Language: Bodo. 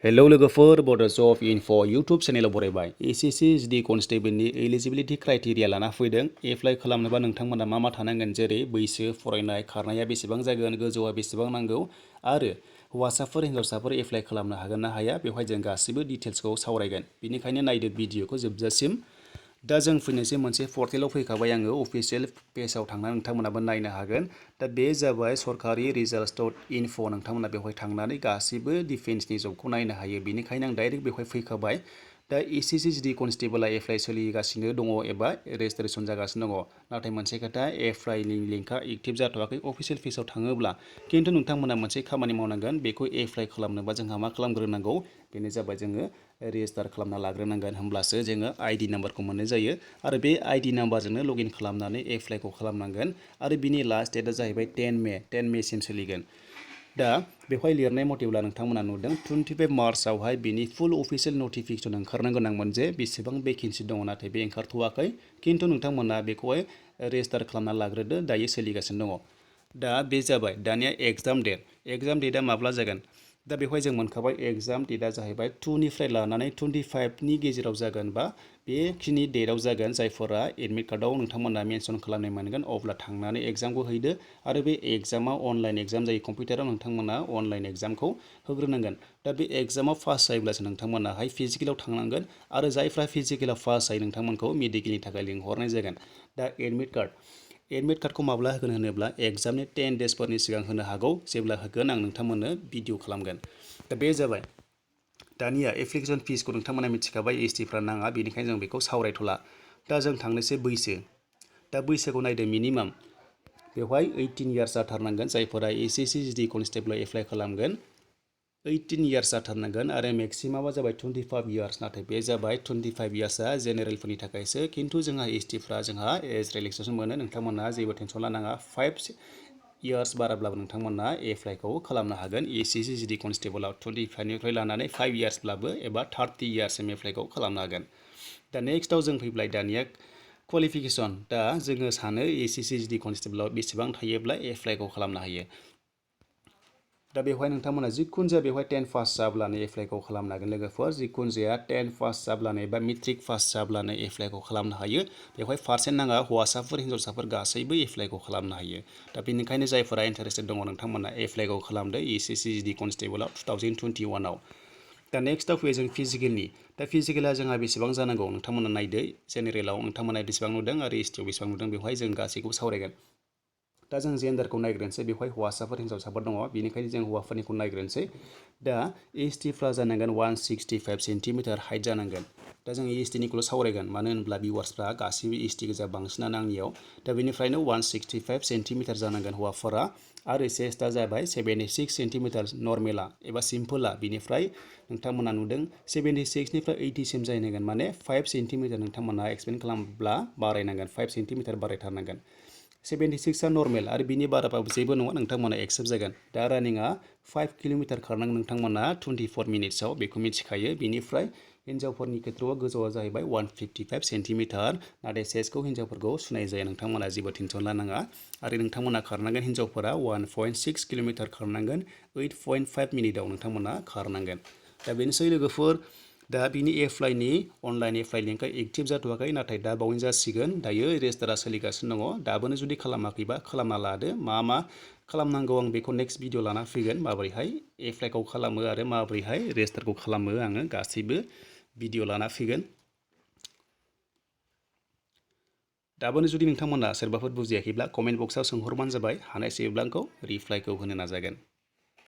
हेलौ लोगोफोर बर्डार्स अफ इनफ' इउटुब चेनेलाव बरायबाय एसएससी जीडी कनस्टेबलनि एलिजिबिलिटि क्राइटेरिया लाना फैदों। एप्लाइ खालामनोबा नोंथांमोना मा थानांगोन, जेरै बैसो, फरायनाय, खारनाया बेसेबां जागोन, गोजौआ बेसेबां नांगौ आरो हौवासाफोर हिन्जावसाफोर एप्लाइ खालामनो हागोन ना हाया, बेवहाय जों गासिबो डिटेल्सखौ सावरायगोन। बेनिखायनो नायदो भिडिअखौ जोबजासिम। दा जों फैनोसै मोनसे पर्टेलाव फैखाबाय आङो, अफिसियेल पेजाव थांनानै नोंथांमोनाबो नायनो हागोन। दा बे जाबाय सरकारि रिजाल्ट्स.info। नोंथांमोना बेवहाय थांनानै गासिबो डिफेन्सनि जबखौ नायनो हायो। बेनिखायनो आं डाइरेक्ट बेवहाय फैखाबाय। दा एसएससी जीडी कनस्टेबलआ एप्लाइ सोलिगासिनो दङ एबा रेजिस्ट्रेसन जागासिनो दङ। नाथाय मोनसे खोथा, एप्लाइनि लिंकआ एक्टिभ जाथ'वाखै अफिसियेल पेजाव थाङोब्ला। खिन्थु नोंथांमोना मोनसे खामानि मावनांगोन, बेखौ एप्लाइ खालामनोबा जोंहा मा खालामग्रोनांगौ, बेनो जाबाय जोङो रेजिस्टार खालामना लाग्रोनांगोन। होमब्लासो जोङो आइडि नाम्बारखौ मोननाय जायो आरो बे आइडि नाम्बारजोंनो लगइन खालामनानै एप्लाइखौ खालामनांगोन। आरो बिनि लास्ट डेटआ जाहैबाय 10 मेसिम सोलिगोन। दा बेवहाय लिरनाय मथेब्ला नोंथांमोना नुदों 25 मार्चआवहाय बिनि फुल अफिसियेल नटिफिकेसन ओंखारनो गोनांमोन जे बेसेबां भेकेन्सि दङ, नाथाय बे ओंखारथ'वाखै। खिन्थु नोंथांमोना बेखौहाय रेजिस्टार खालामना लाग्रोदो, दायो सोलिगासिनो दङ। दा बे जाबाय। दानिया एग्जाम डेटआ माब्ला जागोन। दा बेवहाय जों मोनखाबाय एग्जाम डेटआ जाहैबाय 2 निफ्राय लानानै 25नि गेजेराव जागोन, बा बेखिनि डेटआव जागोन। जायफोरा एडमिट कार्डआव नोंथांमोना मेनसन खालामनाय मोनगोन अब्ला थांनानै एग्जामखौ हैदो। आरो बे एग्जामा अनलाइन एग्जाम जायो, कम्पिउटाराव नोंथांमोना अनलाइन एग्जामखौ होग्रोनांगोन। दा बे एग्जामाव पास जायोब्लासो नोंथांमोनाहाय फिजिकेलाव थांनांगोन। आरो जायफ्रा फिजिकेलाव पास जायो नोंथांमोनखौ मेडिकेलनि थाखाय लिंहरनाय जागोन। दा एडमिट कार्डखौ माब्ला होगोन होनोब्ला एग्जामनि 10 डेजफोरनि सिगां होनो हागौ। जेब्ला होगोन आं नोंथांमोननो भिडिअ खालामगोन। दा बे जाबाय। दानिया एप्लिकेसन फिसखौ नोंथांमोना मिथिखाबाय, एसटिफ्रा नाङा, बेनिखायनो जों बेखौ सावरायथ'ला। दा जों थांनोसै बैसो। दा बैसोखौ नायदो, मिनिमाम बेवहाय 18 इयार्स जाथारनांगोन। जायफोरा एसएससी जीडी कनस्टेबल एप्लाइ खालामगोन 18 इयार्स जाथारनांगोन। आरो मेक्सिमामा जाबाय 25 इयार्स। नाथाय बे जाबाय 25 इयार्सआ जेनेरेलफोरनि थाखायसो। खिन्थु जोंहा एसटिफ्रा एज रिलेक्सेसन मोनो। नोंथांमोना जेबो टेनसन लानाङा। 5 इयार्स बाराब्लाबो नोंथांमोना एप्लाइखौ खालामनो हागोन एसएससी जीडी कनस्टेबलाव। 25निफ्राय लानानै 5 इयार्सब्लाबो एबा 30 इयार्ससिम एप्लाइखौ खालामनो हागोन। दा नेक्स्टआव जों फैबाय दानिया क्वालिफिकेसन। दा जोङो सानो एसएससी जीडी कनस्टेबलाव बेसेबां थायोब्ला एप्लाइखौ खालामनो हायो। दा बेवहाय नोंथांमोना जिखुनु जाया बेवहाय 10 पास जाब्लानो एप्लाइखौ खालामनो हागोन लोगोफोर। जिखुनु जाया 10 पास जाब्लानो एबा मेट्रिक पास जाब्लानो एप्लाइखौ खालामनो हायो। बेवहाय पार्सेन्ट नाङा, हौवासाफोर हिन्जावसाफोर गासैबो एप्लाइखौ खालामनो हायो। दा बेनिखायनो जायफोरा इन्टारेस्टेड दङ नोंथांमोना एप्लाइखौ खालामदो एसएससी जीडी कनस्टेबलाव 2021आव। दा नेक्स्टआव फैयो जों फिजिकेलनि। दा फिजिकेला जोंहा बेसेबां जानांगौ नोंथांमोना नायदो। जेनेरेलाव नोंथांमोना बेसेबां नुदों आरो एसटिआव बेसेबां नुदों, बेवहाय जों गासैखौबो सावरायगोन। दा जों जेन्डारखौ नायग्रोनोसै। बेवहाय हौवासाफोर हिन्जावसाफोर दङ, बेनिखायनो जों हौवाफोरनिखौ नायग्रोनोसै। दा एसटिफ्रा जानांगोन 165 सेन्टिमिटार हाइट जानांगोन। दा जों एसटिनिखौल' सावरायगोन, मानो होनोब्ला भिउवार्सफ्रा गासैबो एसटि गोजा बांसिनानो आंनियाव। दा बेनिफ्रायनो 165 सेन्टिमिटार जानांगोन हौवाफोरा। आरो चेस्टआ जाबाय 76 सेन्टिमिटार नर्मेला एबा सिम्पोला। बिनिफ्राय नोंथांमोना नुदों 76निफ्राय 80सिम जाहैनांगोन, माने 5 सेन्टिमिटार नोंथांमोना एक्सपेन्ड खालामब्ला बारायनांगोन, 5 सेन्टिमिटार बारायथारनांगोन। 76आ नर्मेल आरो बिनि बाराबाबो जेबो नङा, नोंथांमोना एक्सेप्ट जागोन। दा रानिंआ 5 किल'मिटार खारनांगोन नोंथांमोना 24 मिनिट्सआव, बेखौ मिथिखायो। बिनिफ्राय हिन्जावफोरनि खेथ्रआव गोजौआ जाहैबाय 155 सेन्टिमिटार। नाथाय चेस्टखौ हिन्जावफोरखौ सुनाय जाया, नोंथांमोना जेबो टेनसन लानाङा। आरो नोंथांमोना खारनांगोन, हिन्जावफोरा 1.6 किल'मिटार खारनांगोन, 8.5 मिनिटआव नोंथांमोना खारनांगोन। दा बेनोसै लोगोफोर। दा बिनि एप्लाइनि अनलाइन एप्लाइ लिंकआ एक्टिभ जाथ'वाखै, नाथाय दा बावैनो जासिगोन। दायो रेजिस्टारा सोलिगासिनो दङ। दाबोनो जुदि खालामाखैबा खालामना लादो। मा खालामनांगौ आं बेखौ नेक्स्ट भिडिअ लाना फैगोन। माबोरैहाय एप्लाइखौ खालामो आरो माबोरैहाय रेजिस्टारखौ खालामो, आङो गासैबो भिडिअ लाना फैगोन। दाबोनो जुदि नोंथांमोना सोरबाफोर बुजियाखैब्ला कमेन्ट बक्सआव सोंहरबानो जाबाय। हानायसेबांखौ रिप्लाइखौ होनो नाजागोन।